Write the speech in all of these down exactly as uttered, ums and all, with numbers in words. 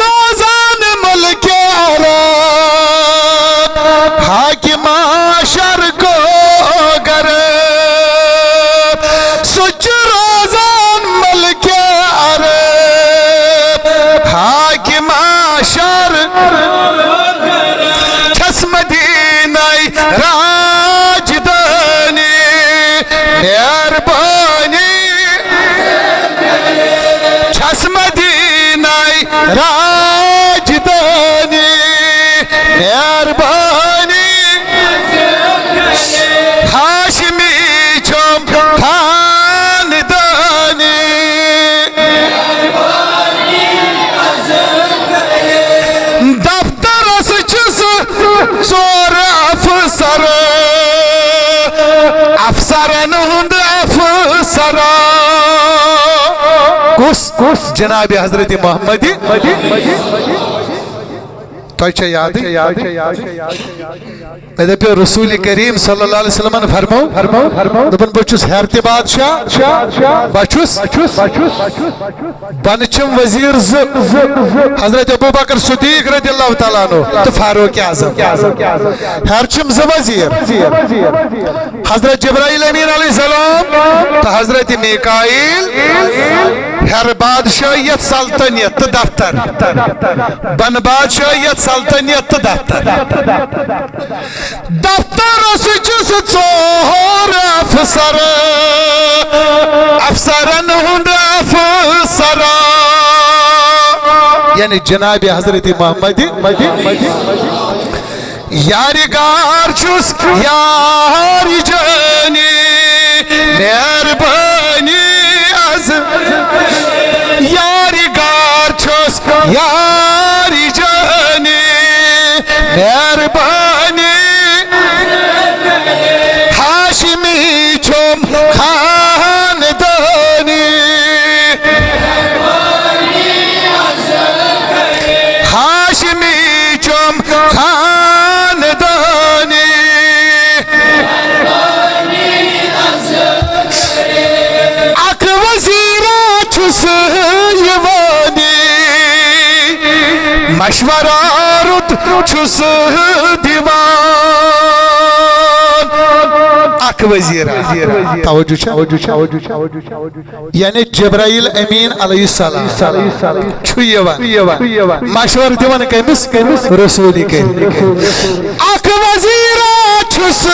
روزان ملک عرب، حاکم معشر کو گر۔ سُہ چھُ روزان ملک عرب، حاکم معشر۔ چھس مدینہ راجدانی، مہربانی۔ چھس مدینہ راجدانی، مہربانی۔ ہاشمی چھم خاندانی۔ دفترس چھُس ژور افسر، افسرن ہُنٛد افسر۔ کُس؟ کُس؟ جناب حضرت محمد۔ تۄہہِ چھا یادٕے؟ مےٚ دَپیو رسول کریم صلی اللہ علیہ وسلمن فرمو، دوٚپُن، بہٕ چھُس ہیرٕ تہِ بادشاہ، بہٕ چھُس، بۄنہٕ چھِم وزیر زٕ، حضرت ابو بکر صدیق رضی اللہ تعالیٰ عنہ تہٕ فاروق اعظم۔ ہیرٕ چھِم زٕ وزیر، حضرت جبرائیل امین علیہ السلام تہٕ حضرت میکائیل۔ ہیرٕ بادشاہیت، سلطنت تہٕ دفتر، بۄنہٕ بادشاہیت، سلطنت تہٕ دفتر۔ دفترس چھُس ژور افسر، افسرن ہُنٛد افسر۔ یعنی جناب حضرت محمد۔ یارِ گار چھُس یارِ جانی، مہربانی از۔ یارِ گار چھُس یارِ جانی، مہربانی۔ ہاشمی چھُم خاندانی، ہاشمی چھُم خاندانی۔ اکھ وزیرا چھُس یِوانی، مشورہ رُت چھُس دِوان۔ اکھ وزیرا، توجہ چھا؟ یعنی جبرائیل امین علیہ السلام چھُ یِوان مشورٕ دِوان کٔمِس؟ رسول کریم۔ اکھ وزیرا چھُس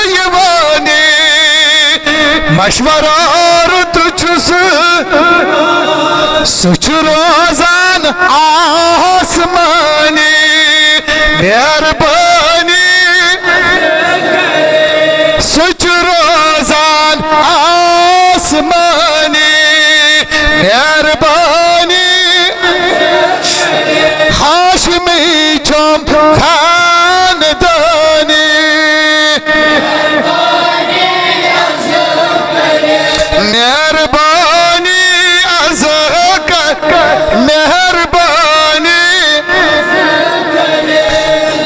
یِوان، مشورہ رُت چھُس۔ سُہ چھُ روزان آسمانی، مہربانی۔ سُہ چھُ روزان آسمانی، مہربانی۔ ہاشمی چھُم خاندانی، مہربانی از کر، مہربانی۔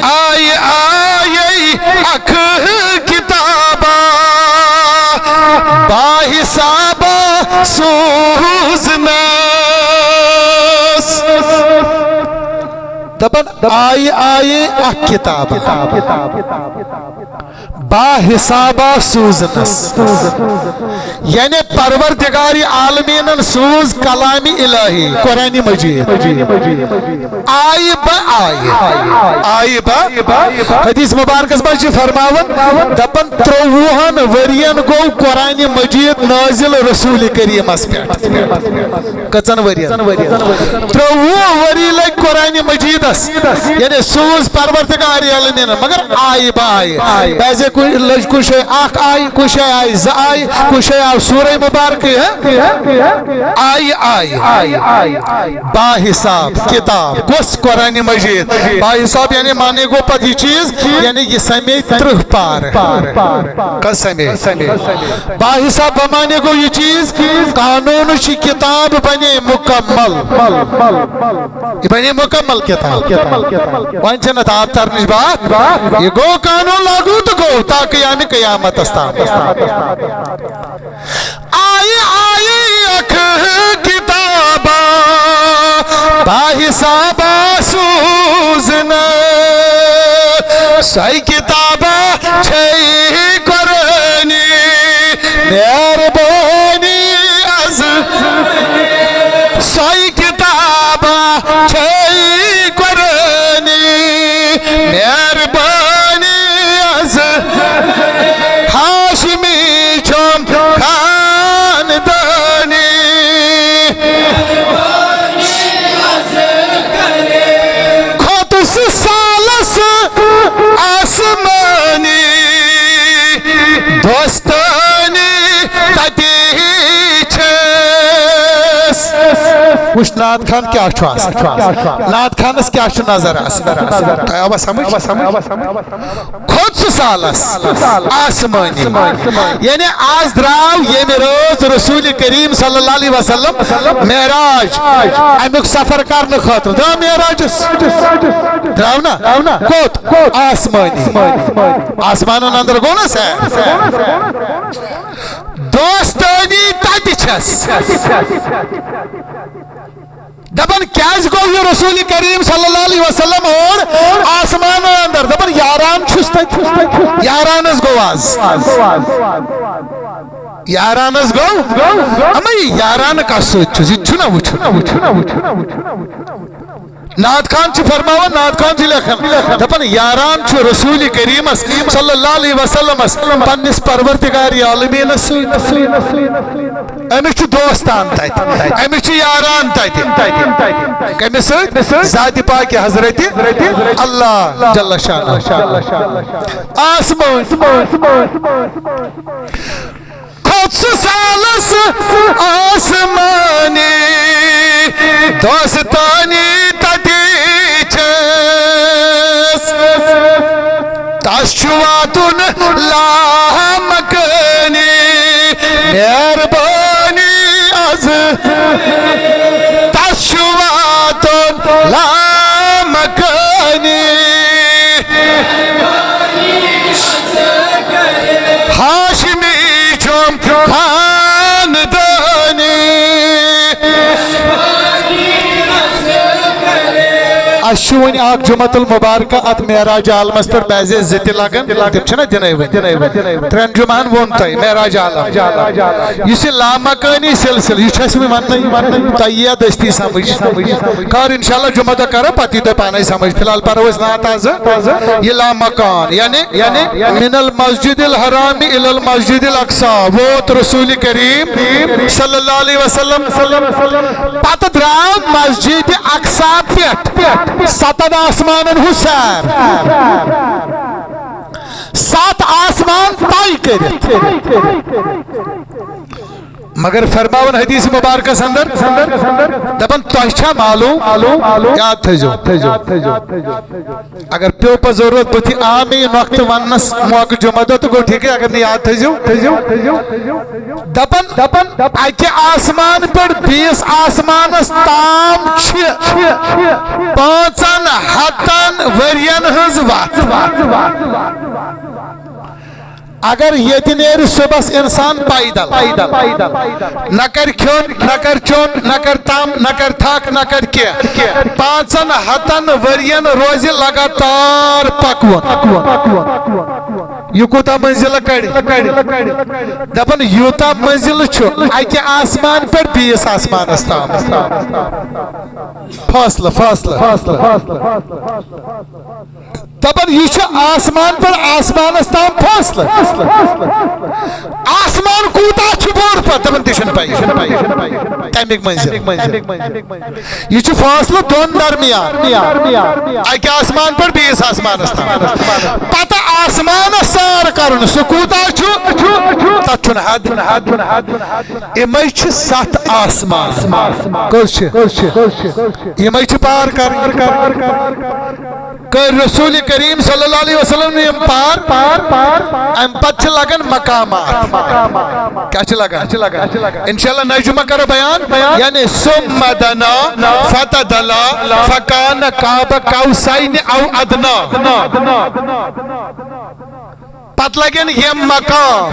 آیہِ، آیہِ اکھ کتابا، با حسابا سوزنس۔ دپان آیہِ، آیہِ اکھ کتابا، با حسابا سوزنس۔ یعنی پروردگار عالمینن سوز کلام الہی، قرآن مجید۔ آیہِ با آیہِ، آیہِ با۔ حدیث مبارکس منٛز چھِ فرماوان، دپان، ترٛۆوُہن ؤرین گوٚو قرآن مجید نازل رسول کریمس پٮ۪ٹھ۔ کٔژن ؤرین؟ ترٛۆوُہ ؤری لٔگۍ قرآن مجیدس، یعنی سوز پروردگار عالمینن، مگر آیہِ با آیہِ۔ بعضے کُنہِ لٔج کُنہِ جایہِ اکھ آیہِ، کُنہِ جایہِ آیہِ زٕ آیہِ، کُنہِ جایہِ آو سورہ مبارکٕے، ہہ؟ آیہِ، آیہِ۔ با حساب کتاب، کۄس؟ قرآن مجید۔ با حساب یعنی معنی گوٚو پتہٕ یہِ چیٖز، یعنی یہِ سمے ترٕٛہ پارٕ۔ کٔژ سمے؟ با حساب بمعنی گوٚو یہِ چیٖز، قانوٗنٕچ یہِ کتاب بنے مکمل۔ یہِ بنے مکمل کتاب۔ وۄنۍ چھنہٕ اتھ آب ترنٕچ باتھ۔ یہِ گوٚو قانوٗن لاگوٗ تہٕ گوٚو تا قیام قیامتس تام۔ آیہِ، آیہِ اکھ کتابا، باحسابہ سوزنہٕ، سۄے کتابہ چھے قرآنی۔ مہربٲنی از، سۄے کتابہ چھے قرآنی۔ مہربٲنی از، ہاشمی چھم خاندانی۔ کھوٚتُس سالس آسمانی، دوستانی تتی چھس۔ وٕچھ نعت خان کیٛاہ چھُ آسان، نعت خانس کیٛاہ چھُ نظر آسان۔ تۄہہِ آوا سمجھ؟ کھوٚت سُہ سالس آسمانی۔ یعنی آز درٛاو ییٚمہِ رٲژ رسول کریم صلی اللہ علیہ وسلم معراج۔ امیُک سفر کرنہٕ خٲطرٕ درٛاو معراجس۔ درٛاو نا؟ کوٚت؟ آسمانی۔ آسمانن اندر گوٚو نا سیر؟ دوستانی تتہِ چھس۔ دپان کیازِ گوٚو یہِ رسول کریم صلی اللہ علیہ وسلم اور آسمان اندر؟ دپان یاران چھُس تتہِ، یارانس گوٚو آز، یارانس گوٚو۔ اما یہِ یاران کس سۭتۍ چھُس، یہِ تہِ چھُنہ وٕچھُن۔ نعت خان چھُ فرماوان، نعت خان چھُ لیکھان، دپان یاران چھُ رسول کریمس صلی اللہ علیہ وسلمس پننِس پروردگار عالمینس سۭتۍ۔ أمِس چھُ دوستان تتہِ، أمِس چھُ یاران تتہِ۔ کٔمِس سۭتۍ؟ ذاتِ پاکِ حضرت اللہ جل شانہ۔ آسمان۔ کھوٚت سُہ سالس آسمانی، دوستانی تتی چھس۔ تس چھُ واتُن لامکانی، مہربٲنی از۔ تس چھُ واتُن لامکانی۔ ہاشمی چھُم خاندانی۔ اسہِ چھُ وۄنۍ اکھ جمعۃ المبارکہ اتھ معراج عالمس پٮ۪ٹھ، بعضے زٕ تہِ لگان، تِم چھِنہ دِنَے وۄنۍ۔ ترٛٮ۪ن جمعہن ووٚن تۄہہِ معراج عالم۔ یُس یہِ لامکانی سلسلہٕ، یہِ چھُ اسہِ وۄنۍ وننَے، تۄہہِ یِیہ دٔستی سمجھ۔ کر انشاءاللہ جمعہ دۄہ کرو، پتہٕ یی تۄہہِ پانے سمجھ۔ فی الحال پرو أسۍ نعت آز۔ یہِ لامکان، یعنی من المسجد الحرام الی المسجد الاقصی، ووت رسول کریم صلی اللہ علیہ وسلم۔ پتہٕ درٛاو مسجد اقصی پٮ۪ٹھ ستن آسمانن ہُنٛد سیر۔ ستھ آسمان طے کٔرِتھ۔ مگر فرماوان حدیث مبارکس اندر، دپان تۄہہِ چھا معلوم؟ یاد تھٲیزیو۔ اگر پیو پتہٕ ضرورت، بہٕ تہِ آ مےٚ یہِ نۄقطہٕ وننس موقعہٕ جمعہ دۄہ تہٕ گوٚو ٹھیٖکٕے، اگر نہٕ یاد تھٲیزیو۔ دپان، دپان اکہِ آسمان پٮ۪ٹھ بیٚیِس آسمانس تام چھِ پانٛژن ہتن ؤرین ہٕنٛز وتھ۔ اگر ییٚتہِ نیرِ صُبحس اِنسان پیدل، نہ کرِ کھیوٚن، نہ کرِ چیوٚن، نہ کرِ تَم، نہ کرِ تھکھ، نہ کرِ کینٛہہ، پانٛژن ہتن ؤرین روزِ لگاتار پکوُن۔ یہِ کوٗتاہ منزلہٕ کڑِ؟ دپان یوٗتاہ منزلہٕ چھُ اکہِ آسمان پٮ۪ٹھ بیٚیِس آسمانس تام۔ فاصلہٕ، فاصلہٕ۔ دپان یہِ چھُ آسمان پٮ۪ٹھ آسمانس تام فٲصلہٕ۔ آسمان کوٗتاہ چھُ بوٚڑ پتہٕ؟ دپان تہِ چھُنہٕ پَیی۔ تَمیُک منزل۔ یہِ چھُ فٲصلہٕ دۄن درمیان۔ اَکہِ آسمان پٮ۪ٹھ بیٚیِس آسمانس تام۔ پتہٕ آسمانس سیر کرُن، سُہ کوٗتاہ چھُ؟ تتھ چھُنہٕ حد۔ یِمے چھِ ستھ آسمان۔ کٔژ چھِ؟ یِمے چھِ پار کرٕنۍ۔ کٔرۍ رسول کریم صلی اللہ علیہ وسلم نے یِم پار۔ امہِ پتہٕ چھِ لگان مقامات۔ کیٛاہ چھِ لگان؟ انشاءاللہ نجمہ کرو بیان۔ یعنی ثم دنا فتدلا فکان قاب قوسین او ادنا۔ پتہٕ لگن یِم مقام۔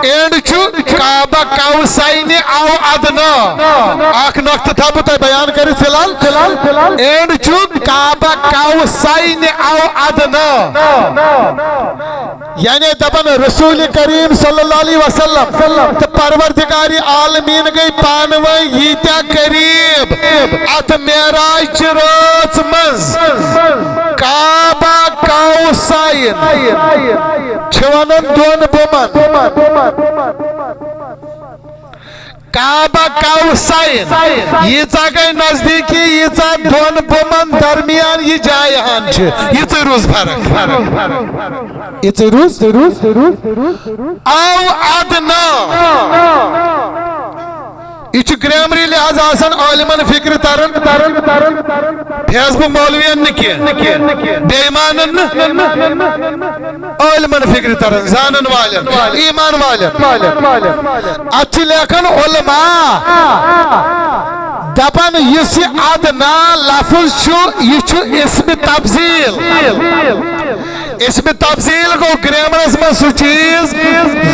اینڈ چھُ کعبہ قوسین او ادنا۔ اکھ نقطہٕ تھاو بہٕ تۄہہِ بیان کٔرِتھ فی الحال۔ اینڈ چھُ کعبہ قوسین او ادنا۔ یعنی دپان رسول کریم صلی اللہ علیہ وسلم تہٕ پروردگار عالمین گٔے پانہٕ ؤنۍ ییٖتیٛاہ قریب۔ اتھ معراج چہِ رٲژ منٛز کعبہ قوسین چھِ ونان دۄن بُمن۔ کعبہ قوسین، ییٖژاہ گٔے نزدیٖکی، ییٖژاہ دۄن بُمن درمیان یہِ جایہِ ہن چھِ، ییٖژٕے روٗز فرق۔ ییٖژٕے روٗز۔ او ادنا۔ یہِ چھُ گرامری لحاظ آسان عالمن فکرِ تران، فیس بک مولوین نہٕ کینٛہہ، بے ایمانن نہٕ، عالمن فکرِ تران، زانن والٮ۪ن، ایمان والٮ۪ن۔ اتھ چھِ لیکھان علماء، دپان یُس یہِ ادنا لفظ چھُ، یہِ چھُ اسم تفضیل۔ اسم تفضیل گوٚو گرامرس منٛز سُہ چیٖز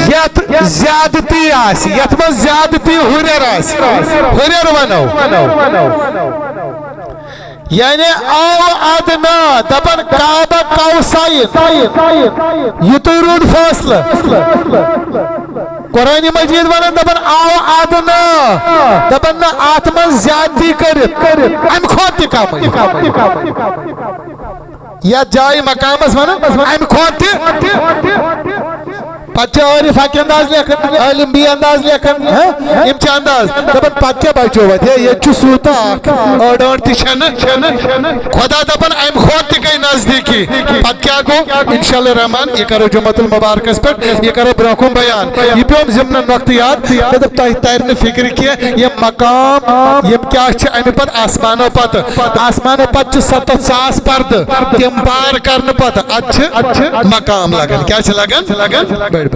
یتھ زیادتی آسہِ، یتھ منٛز زیادتی ہُرٮ۪ر آسہِ، ہُرٮ۪ر ونو۔ یعنی او ادنا، دپان کعبہ قوسین، یہِ تُہۍ روٗد فٲصلہٕ۔ قرآن مجید ونان، دپان او ادنا، دپان نہ اتھ منٛز زیادتی کٔرِتھ، امہِ کھۄتہٕ تہِ کمٕے۔ یتھ جایہِ مقامس ونان، امہِ کھۄتہٕ تہِ۔ پتہٕ چھِ عٲرِف اکہِ انداز لیکھان، عٲلِم بیٚیہِ انداز لیکھان، ہاں؟ یِم چھِ انداز۔ دپان، پتہٕ کیٛاہ بچیو وتہِ؟ ہے، ییٚتہِ چھُ سُہ تہٕ اکھ۔ أڑ أڑ تہِ چھَنہٕ۔ خدا دپان، امہِ کھۄتہٕ تہِ گٔے نزدیٖکی۔ پتہٕ کیٛاہ گوٚو؟ انشاءاللہ رحمان، یہِ کرو جمعۃ المبارکس پٮ۪ٹھ، یہِ کرو برونٛہہ کُن بیان۔ یہِ پیوٚم ضمنن نۄقطہٕ یاد۔ مےٚ دوٚپ، تۄہہِ ترِ نہٕ فکرِ کینٛہہ، یِم مقام، یِم کیٛاہ چھِ امہِ پتہٕ آسمانو پتہٕ؟ آسمانو پتہٕ چھِ ستتھ ساس پردٕ، تِم پار کرنہٕ پتہٕ اتھ چھِ مقام لگان۔ کیٛاہ چھِ لگان؟ بٔڑۍ بٔڑۍ۔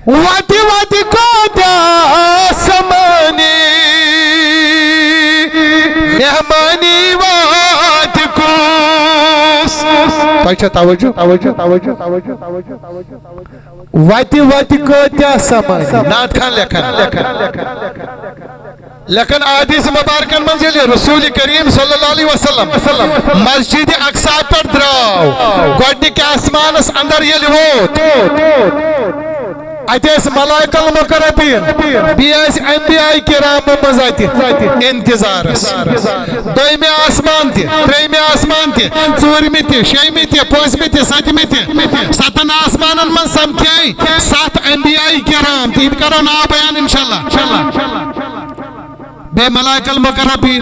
وتہِ وتہِ کۭتیٛاہ سمانی، مہمانی واتہِ کُس۔ تۄہہِ چھا توجہ؟ وتہِ وتہِ کۭتیٛاہ سمانی۔ نعت خان لیکھان۔ لیکن احادیث مبارکن منٛز ییٚلہِ رسول کریم صلی اللہ علیہ وسلم مسجد اقصی پٮ۪ٹھ درٛاو، گۄڈنِکہِ آسمانس اندر ییٚلہِ ووت، اتہِ ٲسۍ ملائکہ المقربین، بیٚیہِ ٲسۍ انبیاء کرامو منٛز اتہِ انتظارس۔ دوٚیمہِ آسمان تہِ، ترٛیٚیمہِ آسمان تہِ، ژوٗرمہِ تہِ، شیٚیمہِ تہِ، پٲنٛژمہِ تہِ، ستمہِ تہِ، ستن آسمانن منٛز سمکھے ستھ انبیاء کرام، تِہنٛدۍ کرو ناو بیان انشاءاللہ۔ بیٚیہِ ملائکہ المقربین۔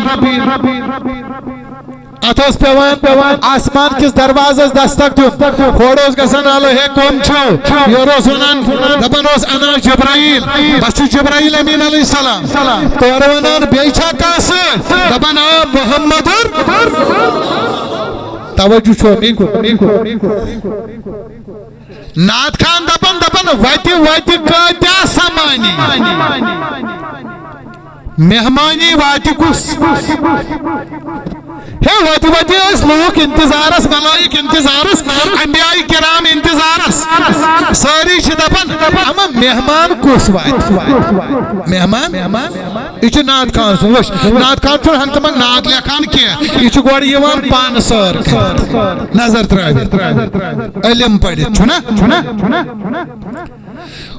اتھ اوس پیوان، پیوان آسمان کِس دروازس دستک دیُن۔ ہورٕ اوس گژھان، الو ہے، کٕم چھِو؟ یورٕ اوس ونان، دپان اوس، انا جبرائیل، بس چھُ جبرائیل امین علیہ السلام۔ تورٕ ونان، بیٚیہِ چھا کانٛہہ سۭتۍ؟ دپان، آ، محمد۔ توجہ چھُ مےٚ کُن۔ نعت خان دپان، دپان، وتہِ وتہِ کۭتیٛاہ سمانی، مہمانی واتہِ کُس؟ ہے، وتہِ وتہِ ٲسۍ لوٗکھ انتظارس، ملائک انتظارس، انبیاء کرام انتظارس۔ سٲری چھِ دپان، اما مہمان کُس واتہِ؟ مہمان؟ یہِ چھُ نعت خان سُنٛد۔ وٕچھ، نعت خان چھُنہٕ ہنٛگتہٕ منٛگہٕ نعت لیکھان کینٛہہ، یہِ چھُ گۄڈٕ یِوان پانہٕ سٲر کٔرِتھ، نظر ترٲوِتھ، علم پٔرِتھ، چھُنہ؟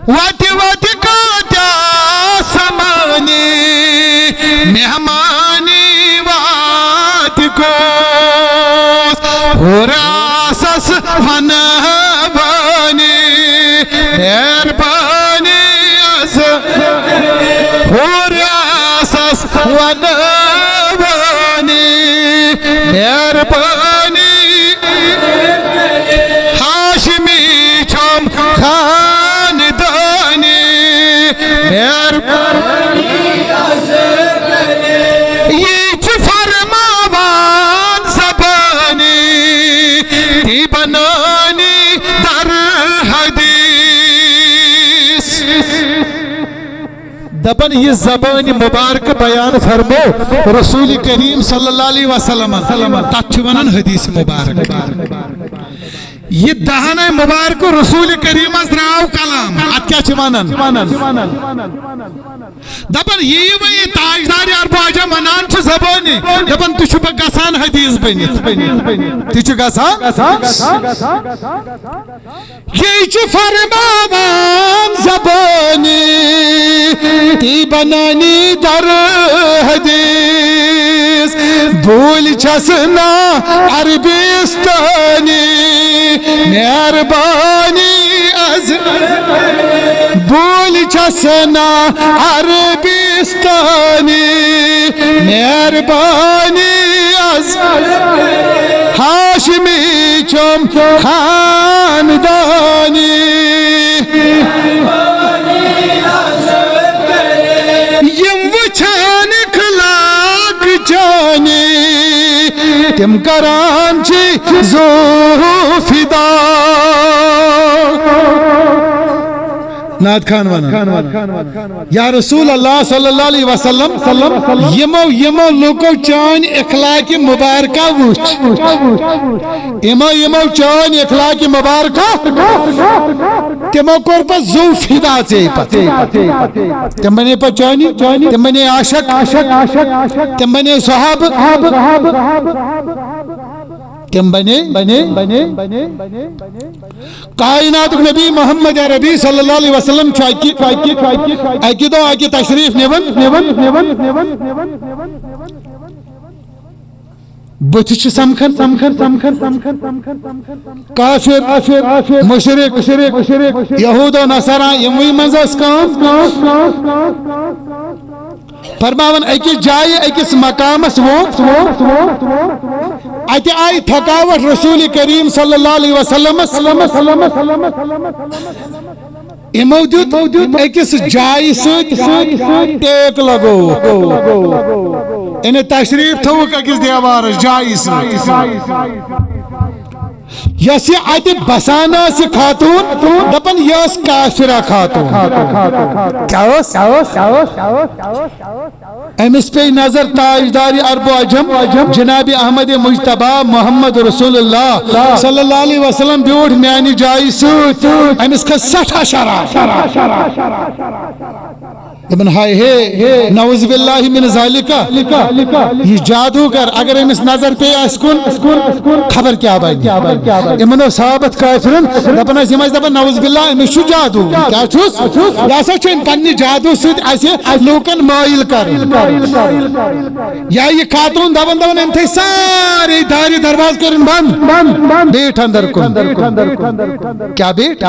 وتہِ وتہِ کۭتیٛاہ سمانی، مہمانی واتہِ کُس؟ ہُراسس ونوانی، مہربانی از ہُراسس ونوانی، مہربانی ہاشمی چھم خاندانی، مہربانی۔ یہِ چھُ فرماوان زبانی، تی بنانی در حدیث۔ دپان، یہِ زبانِ مبارکہ بیان فرمو رسول کریم صلی اللہ علیہ وسلم، تتھ چھِ ونان حدیث مبارک۔ یہِ دہنہ مبارک رسول کریمس درٛاو کلام، اتھ کیٛاہ چھِ ونان؟ دپان، یہِ وۄنۍ تاجدار عرب و عجم ونان چھِ زبٲنی، دپان، تہِ چھُ پتہٕ گژھان حدیث بٔنِتھ۔ تہِ چھُ گژھان۔ یہِ چھُ فرماوان زبٲنی، تی بنانی در حدیث۔ بوٗلۍ چھَس نہ عربستانی، مہربانی از۔ بوٗلۍ چھَس نہ عربستانی، مہربانی از۔ ہاشمی چھُم خاندانی۔ یِم وٕچھان اخلاق چانی، تِم کران چھِ زو فدا۔ نعت خان ونان، یا رسول اللہ صلی اللہ علیہ وسلم، یمو یمو لوکو چٲنۍ اخلاق مبارکہ وٕچھ، یمو یمو چٲنۍ اخلاق مبارکہ، تمو کوٚر پتہٕ زو فدا ژے پتہٕ۔ تِم بنے پتہٕ چٲنی، تِم بنے عاشق، تِم بنے صحابہ، تِم بنے، بنے، بنے۔ کائناتُک نبی محمد عربی صلی اللہ علیہ وسلم چھُ اکہِ، اکہِ، اکہِ دۄہ اکہِ تشریف نِوان۔ بُتھِ چھِ سمکھان، سمکھان، سمکھان، سمکھان، سمکھان، سمکھان۔ کافر، مشرک، یہود و نصارا، یِموٕے منٛز ٲس کٲم۔ فرماوان، أکِس جایہِ، أکِس مقامس ووت۔ اتہِ آیہِ تھکاوٹ رسول کریم صلی اللہ علیہ وسلمس۔ یِمو دیُت أکِس جایہِ سۭتۍ ٹیک لگووُکھ۔ یعنی تشریف تھووُکھ أکِس دیوارس جایہِ سۭتۍ۔ یۄس یہِ اتہِ بسان ٲس یہِ خاتون، دپان یہِ ٲس کافرہ خاتون۔ کیٛاہ ٲس؟ أمِس پیٚیہِ نظر تاجدار عرب و عجم جناب احمد مجتبیٰ محمد رسول اللہ صلی اللہ علیہ وسلم بیوٗٹھ میانہِ جایہِ سۭتۍ۔ أمِس کھٔژ سٮ۪ٹھاہ شرارت۔ دپان، ہاے ہے، نعوذ باللہ من ذالک، یہِ جادوگر، اگر أمِس نظر پیٚیہِ اَسہِ کُن، خبر کیٛاہ بنہِ۔ یِمن اوس صحابت کٲفرن، دپان ٲسۍ، یِم ٲسۍ دپان، نعوذ باللہ، أمِس چھُ جادو۔ کیٛاہ چھُس؟ یہِ ہسا چھُ أمۍ پننہِ جادو سۭتۍ اَسہِ لوٗکن مٲیِل کران۔ یا یہِ خاتوٗن دپان، دپان، أمۍ تھٲے سارے دارِ دروازٕ کٔرِن بنٛد، بیٖٹھ اندر کُن۔ کیٛاہ بیٖٹھ؟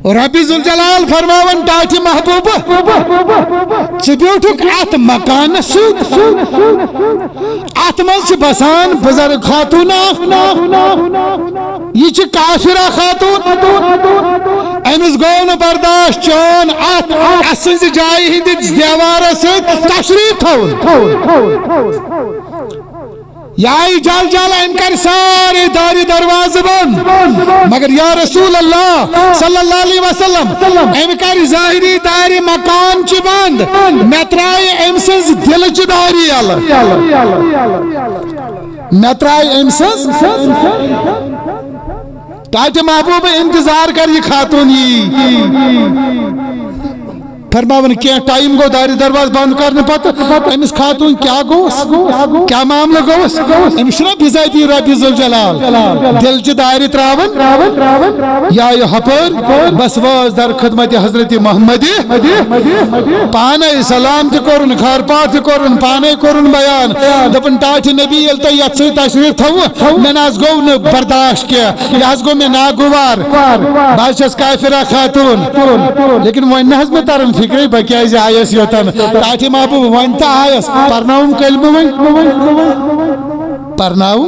ربی ذوالجلال فرماوان، ٹاٹھہِ محبوبہ، ژٕ بیوٗٹھُکھ اتھ مکانس سۭتۍ، اتھ منٛز چھِ بسان بزرگ خاتون اکھ، یہِ چھِ کافرہ خاتون، أمِس گوٚو نہٕ برداشت چون اتھ، اتھ سٕنزِ جایہِ ہٕنٛدِس دیوارس سۭتۍ تشریف تھاوُن۔ یا ای جل جل، أمۍ کر سارے دارِ دروازٕ بند۔ مگر یا رسول اللہ صلی اللہ علیہ وسلم، أمۍ کر ظاہری دارِ مکان چہِ بند، مےٚ ترایہِ أمۍ سٕنز دِلہٕ چہِ دارِ یلہٕ۔ مےٚ ترایہِ أمۍ سٕنز ٹاٹہِ محبوب، انتظار کر، یہِ خاتون یی۔ فرماوان، کینٛہہ ٹائم گوٚو دارِ دروازٕ بند کرنہٕ پتہٕ، أمِس خاتون کیٛاہ گوٚوس؟ کیٛاہ معاملہٕ گوٚوس؟ أمِس چھُنہ بِذٲتی ربی ذوالجلال دِل چہِ دارِ تراوان۔ یا یہِ ہپٲرۍ بس وٲژ در خدمت حضرت محمد، پانے سلام تہِ کوٚرُن، خیر پاٹھ تہِ کوٚرُن، پانے کوٚرُن بیان۔ دوٚپُن، ٹاٹھہِ نبی، ییٚلہِ تۄہہِ یتھ سۭتۍ تشریف تھوٚوٕ، مےٚ نہ حظ گوٚو نہٕ برداشت کینٛہہ، یہِ حظ گوٚو مےٚ ناگوار۔ بہٕ حظ چھَس کافرہ خاتون۔ لیکن وۄنۍ نہ حظ مےٚ تران فکرے، بہٕ کیازِ آیس یوٚتن۔ ٹاٹھہِ محبوب، وۄنۍ تہِ آیس، پرناوُم کلمہٕ وۄنۍ۔ پرناو۔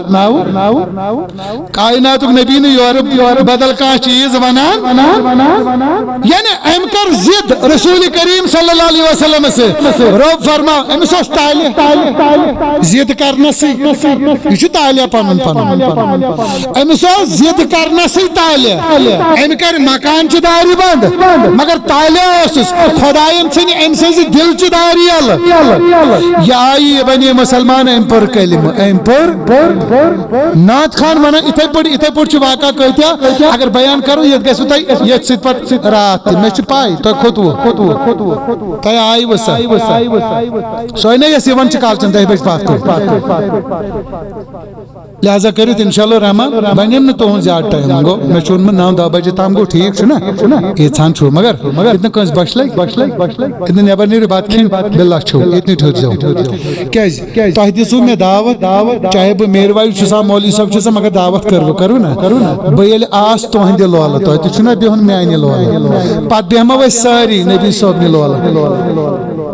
کائناتُک نبی نہٕ یورٕ بدل کانٛہہ چیٖز ونان۔ یعنی أمۍ کٔر ضد رسول کریم صلی اللہ علیہ وسلم سۭتۍ۔ رب فرماو، أمِس اوس طالع۔ ضد کرنسٕے۔ یہِ چھُ طالع پنُن پنُن۔ أمِس اوس ضد کرنسٕے طالع۔ أمۍ کٔرۍ مکانچہِ دارِ بنٛد، مگر طالع اوسُس۔ خدایَن ژھٕنۍ أمۍ سٕنٛزِ دِلچہِ دارِ یَلہٕ۔ یہِ آیہِ، یہِ بنے مسلمان، أمۍ پوٚر کلمہٕ، أمۍ پوٚر۔ نعت خان ونان، یِتھے پٲٹھۍ، یِتھے پٲٹھۍ چھُ واقعہ کۭتیاہ، اگر بیان کرو، یتھ گژھِ تۄہہِ یتھ سۭتۍ پتہٕ راتھ تہِ۔ مےٚ چھِ پاے، تۄہہِ کھوٚتوُ، تۄہہِ آیہِ وُ سا۔ سۄے نہ یۄس یِوان چھِ کالچن دَہہِ بجہِ پتھ کُن۔ لہذا کٔرِتھ انشاءاللہ الرحمن، وۄنۍ نِم نہٕ تُہُنٛد زیادٕ ٹایم۔ گوٚو، مےٚ چھُ ووٚنمُت نَو دَہ بجے تام گوٚو، ٹھیٖک چھُ نا؟ ییٖژہن چھُ، مگر ییٚتہِ نہٕ کٲنٛسہِ بۄچھِ لگہِ، ییٚتہِ نہٕ نٮ۪بر نیٖرِو بتہٕ کھیٚنۍ، بِلہ چھُو، ییٚتہِ نٕے ٹھٔہرۍ زیو۔ کیٛازِ؟ تۄہہِ دِژوُ مےٚ دعوت، چاہے بہٕ میٖر وایِز چھُسا، مولوی صٲب چھُسا، مگر دعوت کٔروٕ، کٔروٕ نا؟ بہٕ ییٚلہِ آس تُہنٛدِ لولہٕ، تۄہہِ تہِ چھُو نا بِہُن میانہِ لولہٕ۔ پتہٕ بیٚہمو أسۍ سٲری نبی صٲبنہِ لولہٕ۔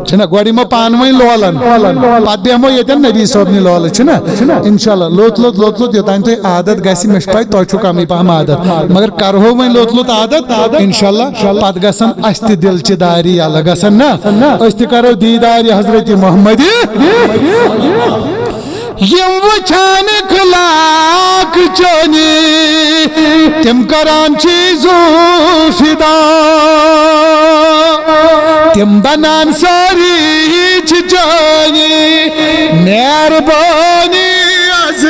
چھُنہ؟ گۄڈٕ یِمو پانہٕ ؤنۍ لولن، پتہٕ بیٚہمو ییٚتٮ۪ن نبی صٲبنہِ لولہٕ، چھُنہ؟ انشاءاللہ، لوٚت لوٚت لوٚت لوٚت، یوٚتام تۄہہِ عادت گژھِ، مےٚ چھُ پاے تۄہہِ چھُو کمٕے پہم عادت، مگر کرہو وۄنۍ لوٚت لوٚت عادت، انشاءاللہ، پتہٕ گژھن اسہِ تہِ دِلچہِ دارِ یلہٕ، گژھن نا؟ أسۍ تہِ کرو دیٖدارِ حضرت محمد۔ یِم وٕچھان اخلاق چٲنی، تِم کران چھی زُو فدا۔ تِم بنان سٲری چھِ چٲنی مہربٲنی از۔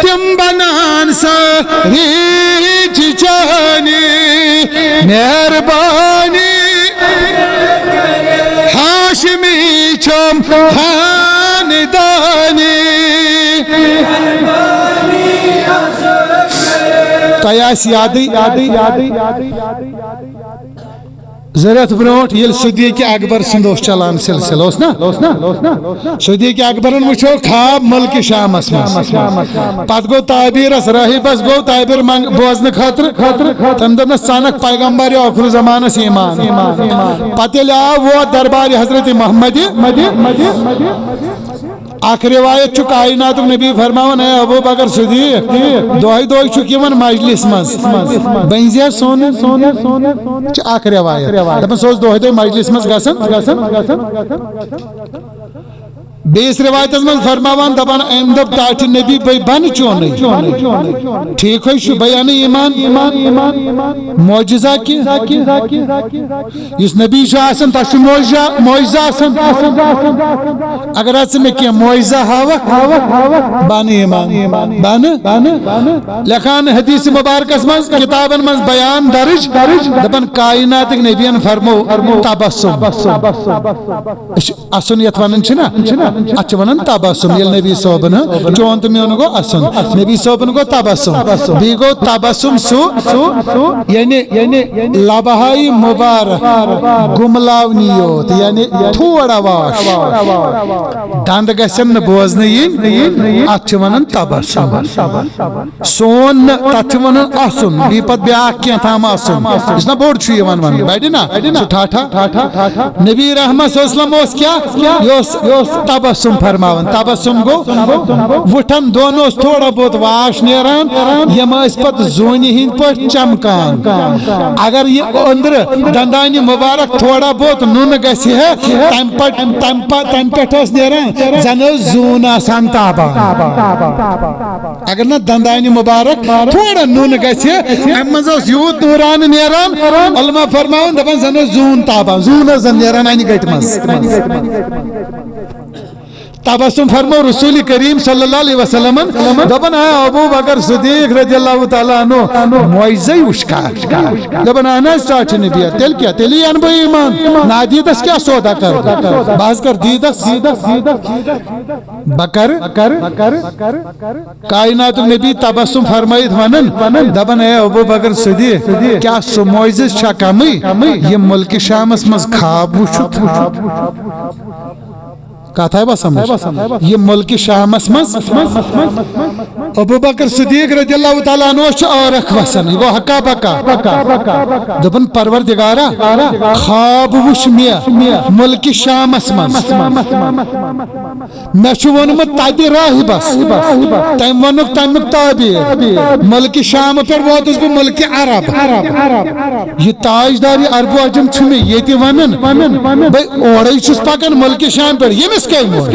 تِم بنان سٲری چھِ چٲنی مہربٲنی۔ ہاشمی چھم خاندانی۔ تۄہہِ آسہِ یادٕے، زٕ رٮ۪تھ برونٛٹھ ییٚلہِ صدیق اکبر سُنٛد اوس چلان سلسلہٕ، اوس نا؟ صدیق اکبرن وٕچھو خواب ملکہِ شامس منٛز۔ پتہٕ گوٚو تعبیرس، راہبس گوٚو تعبیر منگ-، بوزنہٕ خٲطرٕ۔ تٔمۍ دوٚپنس، "ژٕ انکھ پیغمبر ٲخرُ زمانس ایمان۔" پتہٕ ییٚلہِ آو، ووت دربارِ حضرت محمد۔ اکھ روایت چھُ کائناتُک نبی فرماوان، "اے ابو بکر صدیق، دۄہے دۄہے چھُکھ یِوان مجلس منٛز، بٔنزِ ہا سوٚن؟" چھِ اکھ روایت۔ دپان، سُہ اوس دۄہے دۄہے مجلس منٛز گژھان۔ بیٚیِس رِوایتَس منٛز فرماوان، دَپان، أمۍ دوٚپ، "ٹاٹھہِ نبی، بٔے بَنہٕ چونُے۔" ٹھیٖک حظ چھُ، بٔے اَنہٕ ایمان۔ معجزہ کہِ یُس نبی چھُ آسان، تَس چھُ معجزہ، معجزہ آسان۔ اگر حظ ژٕ مےٚ کینٛہہ معجزہ ہاوَکھ، بہٕ اَنہٕ ایمان۔ بہٕ اَنہٕ۔ لیکھان حدیث مبارکس منٛز، کتابن منٛز بیان درج، دَپان، کائناتٕکۍ نبیَن فرمو تبسم۔ أسۍ چھِ اَسُن یَتھ وَنان چھِنہ، اَتھ چھِ وَنان تبسم۔ ییٚلہِ نبی صٲبُن، ہہ، چون تہٕ میون گوٚو اَسُن، نبی صٲبُن گوٚو تبسم۔ بیٚیہِ گوٚو تبسم سُہ، یعنی، یعنی لبہٕ ہاے مُبارک گُملاونی یوت، یعنی تھوڑا واش۔ دَنٛد گژھن نہٕ بوزنہٕ یِنۍ، اَتھ چھِ وَنان تبسم۔ سون نہٕ، تَتھ چھِ وَنان اَسُن، بیٚیہِ پَتہٕ بیٛاکھ کینٛہہ تام اَسُن۔ یُس نہ بوٚڑ چھُ یِوان وَننہٕ، بَڑِ نہ، سُہ ٹھاٹھا۔ نبی رحمت صلی اللہ علیہ وسلم اوس کیٛاہ؟ یہِ اوس، یہِ اوس تبسم فرماوان۔ تبسم گوٚو، وُٹھن دۄن اوس تھوڑا بہت واش نیران، یِم ٲسۍ پَتہٕ زوٗنہِ ہِنٛدۍ پٲٹھۍ چمکان۔ اگر یہِ أنٛدرٕ دَنٛدانہِ مُبارک تھوڑا بہت نُن گژھِ ہے، تَمہِ پَتہٕ، تَمہِ پَتہٕ، تَمہِ پٮ۪ٹھ اوس نیران، زَن ٲس زوٗن آسان تابان۔ اگر نہ دندانہِ مبارک تھوڑا نوٚن گژھِ، امہِ منٛز اوس یوٗت نوٗرانہٕ نیران، علماء فرماوان، دپان، زن اوس زوٗن تابان، زوٗن ٲس زن نیران انہِ گٹہِ منٛز۔ تبسم فرمو رسول کریم صلی اللہ علیہ وسلمن، دپان، اے ابو بکر صدیق رضی اللہ تعالیٰ عنہ، معجزے وٕچھکھا؟ دپان، اہن حظ، ژٕ ہا چھِ نبی، تیٚلہِ کیٛاہ؟ تیٚلی انہٕ بہٕ ایمان۔ نہ دیٖدس کیٛاہ سودا کرٕ بہٕ؟ بہٕ حظ کرٕ دیٖدس۔ بہٕ کرٕ۔ کائناتُک نبی تبسم فرمٲیِتھ ونان، دپان، اے ابو بکر صدیق، کیٛاہ سُہ معجزٕ چھا کمٕے، یہِ ملکہِ شامس منٛز خواب وُچھُتھ؟ کتھ آیہِ وۄنۍ سمجھ؟ یہِ ملکہِ شامس منٛز ابو بکر صدیق رضی اللہ تعالیٰ عنہ چھُ عٲرق وسان، یہِ گوٚو حقا بقا۔ دوٚپُن، پروردگارا، خواب وُچھ مےٚ ملکہِ شامس منٛز، مےٚ چھُ ووٚنمُت تتہِ راہبس، تٔمۍ ووٚنُکھ تمیُک تعبیر۔ ملکہِ شام پٮ۪ٹھ ووتُس بہٕ ملکہِ عرب۔ یہِ تاجدارِ عربو عجم چھُ مےٚ ییٚتہِ ونان، بہٕ اورے چھُس پکان ملکہِ شام پٮ۪ٹھ، ییٚمِس کٔمۍ ووٚن؟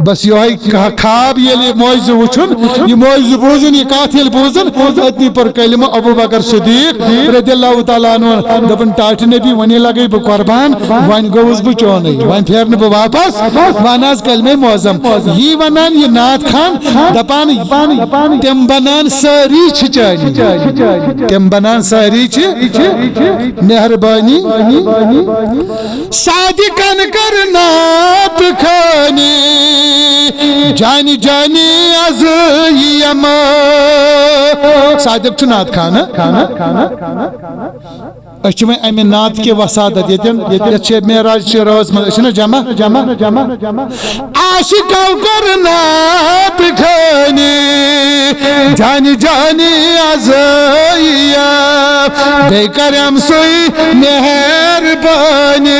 بس یِہوٚے کا-، خواب ییٚلہِ یہِ معجزٕ وٕچھُن، یہِ معجزٕ بوٗزُن، یہِ کتھ ییٚلہِ بوٗزُن، أتنی پوٚر کلمہٕ ابو بکر صدیق رضی اللہ تعالیٰ عنہ۔ دوٚپُن، ٹاٹھہِ نبی، وۄنۍ لگے بہٕ قربان، وۄنۍ گوٚوُس بہٕ چونُے، وۄنۍ پھیرٕ نہٕ بہٕ واپس، ون حظ کلمہ معظم۔ یی ونان یہِ نعت خان، دپان، تِم بنان سٲری چھِ چٲنی، تِم بنان سٲری چھِ مہربٲنی۔ صادقن کر نعت خوانی، جانی جانی از یم۔ صادق چھُ نعت خوان، ہاں؟ أسۍ چھِ وۄنۍ امہِ نعت کہِ وساطت ییٚتٮ۪ن، ییٚتٮ۪تھ چھِ معراج چھِ رٲژ منٛز، أسۍ چھِنہ جمع؟ عاشقو کر نعت خوانی، جانی جانی از یم۔ بیٚیہِ کرم سُے مہربٲنی،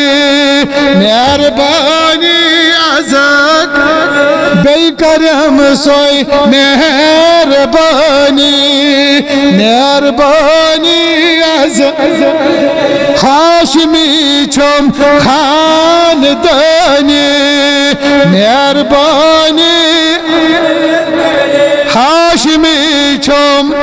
مہربٲنی از۔ بیٚیہِ کرم سُے مہربٲنی، مہربٲنی از۔ ہاشمی چھُم خاندٲنی، مہربٲنی۔ ہاشمی چھُم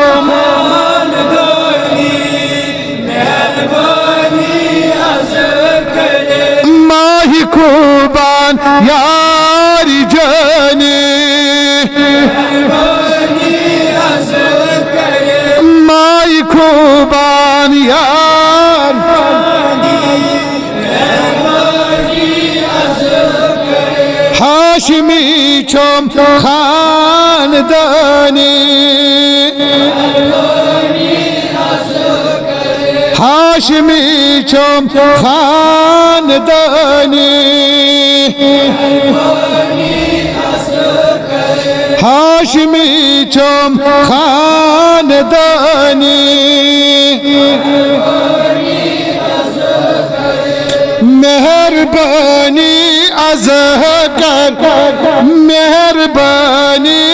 ماہِ خوبان یار جٲنی۔ ماہِ خوبان یار۔ ہاشمی چھُم خاندٲنی۔ ہاشمی چھُم خاندٲنی۔ ہاشمی چھُم خاندٲنی۔ مہربٲنی از کر، مہربٲنی۔